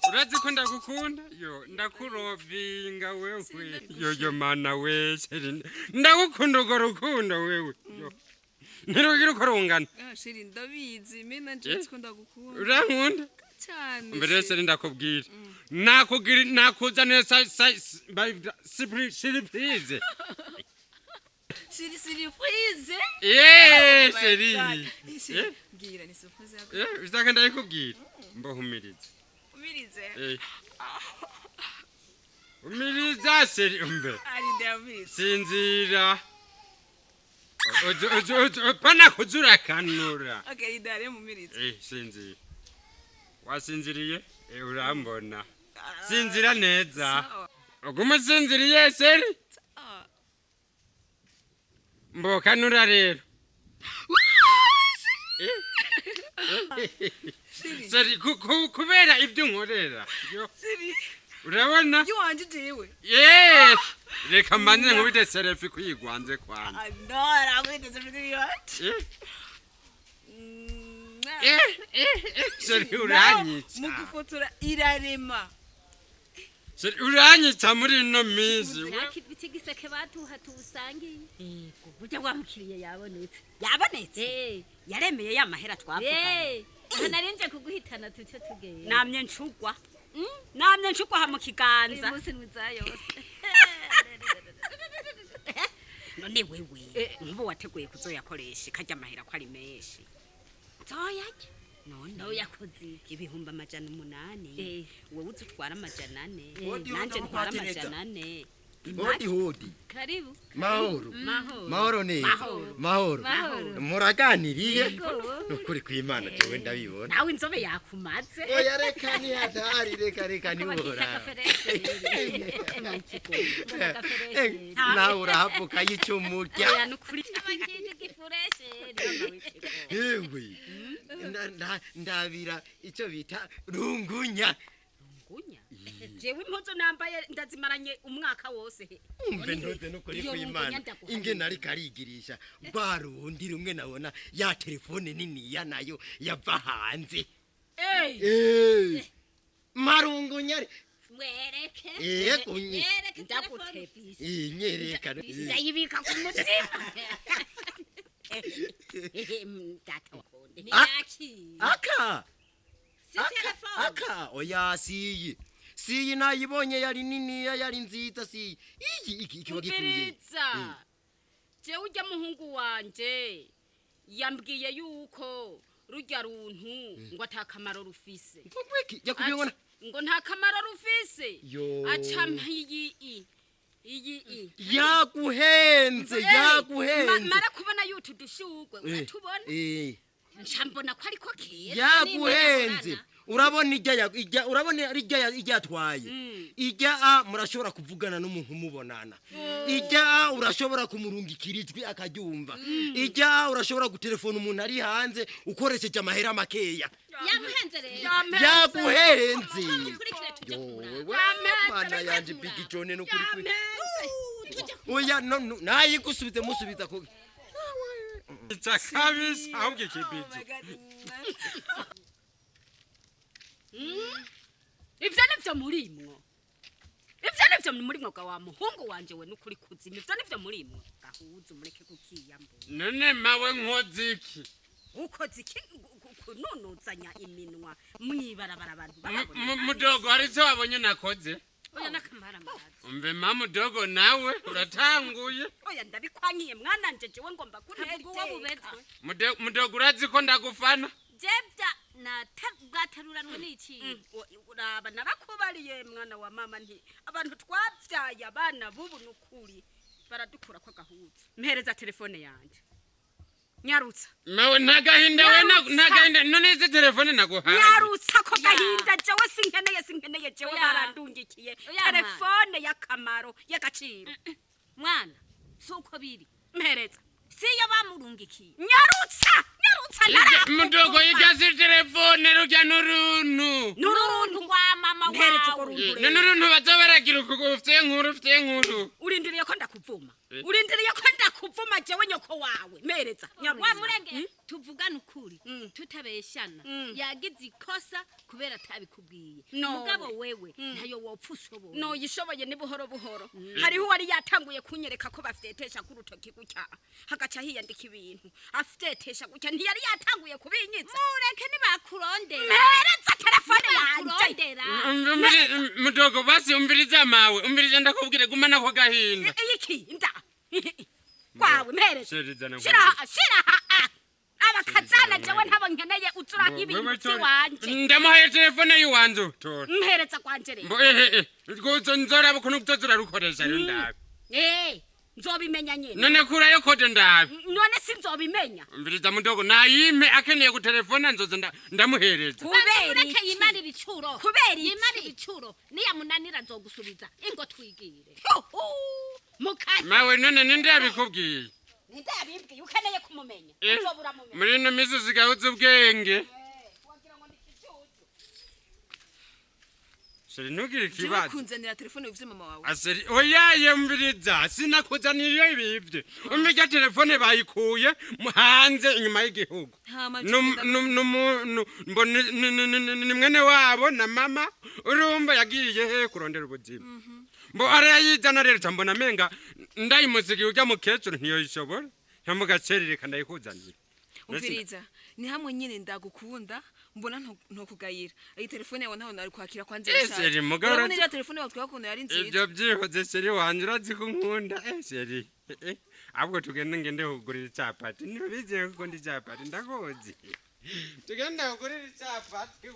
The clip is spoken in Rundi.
Urazi ko ndagukunda, yo ndakurovinga wewe, yo mana we, chéri, ndagukunda urwo rukundo wewe, yo ntirugira uko rungana. Ah, chéri, ndabizi, mais nanje nzi ko ndagukunda. Urankunda? Cyane. Mbere, chéri, ndakubwira, nakugira nakuzaniye surprise. Chéri, surprise? Yeee, chéri. Chéri. Eh? Mbwira, ni surprise yawe? Eh, ushaka ndayikubwira? Mbohumiriza. Umirize. Eh. Umiriza, chéri, umve. Ari ndamirize. Sinzira. Pana kuzurakanura. Okay, ndare mumirize. Eh, sinzira. Wasinziriye? Eh, urambona. Sinzira neza. Sawa. Uguma usinziriye, chéri? Ah. Mbokanura rero. Eh? Chéri. Chéri, kubera ibyo unkorera. Yo, Chéri. urabona? Yiwanje jewe. Ye! Reka mbanze nkubite selfie kuyigwanze kwanza. Ah, no, arakubita selfie yiwanje. Eh? Eh, eh, eh, chéri, uranyica. Mu gufotora irarema. Chéri, uranyica muri ino minsi. Nakivitse igiseke baduha tuwusangiye. Yego. Burya wa mukiriye yabonetse. Yabonetse? Eh. Yaremeye ya mahera twavugana? Eh, aha narinje kuguhitana tuce tugenda. Namye ncugwa, namye ncugwa ha mu Uyu kiganza. munsi ntuzayose. None wewe nkubu wateguye kuzoyakoresha karya amahera ko ari menshi, nzoyarya none? Nawe yakoze iki? 800,000. Eh. Wewe uzi utwara 400. Hodi, Nanje hodi, ntwara mukwatereza. 400. Hodi hodi. Karibu. Mahoro. Mahoro. Mahoro neza. Mahoro. Mahoro. Mahoro. Muraganiriye? Yego. Nukuri kw'Imana jewe ndabibona. Nawe inzobe yakumaze. Oya, reka, ni hatari, reka reka. Ko Ni bakita uhora. agafereseri. Eh, nawe urahavuka y'icumurya. Oya, nukuri. Bakita igifuresheri. Yewe. Ndabira icyo bita rungunya. Gunya jewe impuzu nambaye ndazimaranye umwaka wose he. Umve, ntuze nukuri Iyo kw'Imana rungunya ndaguhaye. Ingene ariko arigirisha rwa rundi rumwe nabona ya telefone niniya nayo yava hanze. Eh, Eh. Marungunya. Mwereke. Yego, Mwereke telefone. Ndagutevye. Inyereka. Ndayibika ku mutima. Data wakonde. Niyakira. Aka. Si Aka, telefone. aka, oya, siyi siyi, nayibonye yari niniya, yari nziza, siyi iyi iki ikiba gikuye. Umviriza, jewe ujya muhungu wanje yambwiye yuko rujya runtu ngo atakamaro rufise. Ngwiki yakubwiye ngo Ngo nta kamaro rufise. Yo. Aca iyi i iyi i. Yaguhenze. Yaguhenze. Mara kubona yutu dushugwe uratubona, nca mbona ko ariko keza. Yaguhenze. Urabona ijya ijya, urabona ijya ijya yatwaye ijya a, murashobora kuvugana n'umuntu mubonana. Ijya a, urashobora kumurungikira ijwi akaryumva. Ijya a, urashobora gutelefona umuntu ari hanze ukoresheje amahera makeya. Yamuhenze rero. Yaguhenze. Mukurikire tujye kumuraba. Yowe mana yanje, Big John, no kuri kuri oya, no no, nayigusubize, musubiza ko. Ica kabisa, ahubwo ikibizo. Ivyo nivyo murimwo, ivyo nivyo murimwo ga wa muhungu wanje we, nukuri kuzima, ivyo nivyo murimwo, gahuza umureke kukiyambura. None mawe nkoze iki? Ukoze iki kununuzanya iminwa mwibarabara abantu bababona? Mudogo, hari icyo wabonye nakoze? Oya, n'akamara amazi. Umve ma mudogo, nawe uratanguye. Oya, ndabikwankiye mwana nje, jewe ngomba Havuga uwo kuntera. bubetswe. Mudogo, urazi ko ndagufana. Jebya bwateruranwe n'iki? Uraba, narakubariye mwana wa mama, nti abantu twabyaye abana bubu nukuri baradukura ko gahuza. Mpereza telefone yanje, nyarutsa. Mawe, nta gahinda we, Nyarutsa. nta gahinda. None izi telefone naguhaye? Nyarutsa ko gahinda jewe sinkeneye, sinkeneye jewe. Oya. Barandungikiye Oya, telefone y'akamaro y'agaciro. Mwana, si uko biri. Mpereza. Siyo bamurungikiye. Nyarutsa, nyarutsa. Mudogo, irya si telefone, rujya n'uruntu. N'uruntu. Rwa mama Mpereza urwo wawe. runtu rero. None uruntu baza baragira uku, ufite inkuru, ufite inkuru. Urindiriye ko ndakuvuma? Eh. Urindiriye ko ndakuvuma? Ndakuvuma jewe nyoko wawe. Mpereza. Wa murenge, tuvugane ukuri tutabeshana, yagize ikosa kubera atabikubwiye. No. Mugabo wewe ntayo wopfa ushoboye. No yishoboye ni buhoro buhoro. Hariho uwari yatanguye kunyereka ko bafyetesha ku rutoki gutya, hagaca hiyandika ibintu. Afyetesha gutya, ntiyari yatanguye kubinyiza. Mureke, nibakurondera. Mpereza telefone yanje. Nibakurondera. Mudogo, basi umviriza mawe, umviriza ndakubwire, guma nako gahinda. Iki nda kwawe, mpereza. Sheri, zana. Shira shira abakazana, jewe ntabo nkeneye. Uzura nk'ibintu by'iwanje. Ndamuhaye telefone yiwanje, tora. Mpereza kwanje rero. Mbo ehe eh kuzo nzoraba ukuntu kuzoza urarukoresha rero, ndabe. Eh, nzobimenya nyene. None kurayo kode, ndabe. None sinzobimenya? Umviriza mudogo, nayime, akeneye gutelefona nzoza ndamuhereza. Kubera Ureke iki? yimara ibicuro. Kubera iki? Yimara ibicuro, niyamunanira nzogusubiza. Ingo twigire mukazi. Mawe, none ninde yabikubwiye? Ninde yabibwiye? Ukeneye kumumenya? Eh, uzobura mumenya. Muri ino minsi usigaye uzi ubwenge. Wagira ngo ni ikijuju. Sheri, ntugire Jewe ikibazo. kunzanira telefone wivye mama wawe? Aseri, oyaye, umviriza, sinakuzaniye ibivye. Umva, telefone bayikuye hanze inyuma y'igihugu. Hama Mbo ni mwene wabo na mama, urumva yagiye he kurondera ubuzima. Mbo arayizana rero, ca mbona menga ndayimusigiye urya mukecuru ntiyoyishobora. Nkamuga sheri, reka ndayikuzanira. Umviriza, ni hamwe nyine ndagukunda, mbona ntokugayira. Iyi telefone yawe ntaho nari kwakira kwanza. Eh, sheri, mugabo Urabona iriya telefone yawe twakunda yari nziza. Ibyo byihoze, sheri wanje, urazi ko nkunda. Eh sheri, eh, ahubwo tugende, ngende kugurira icapati. Ntibiziye ko ukunda icapati, ndakuzi. Tugende kugurira icapati.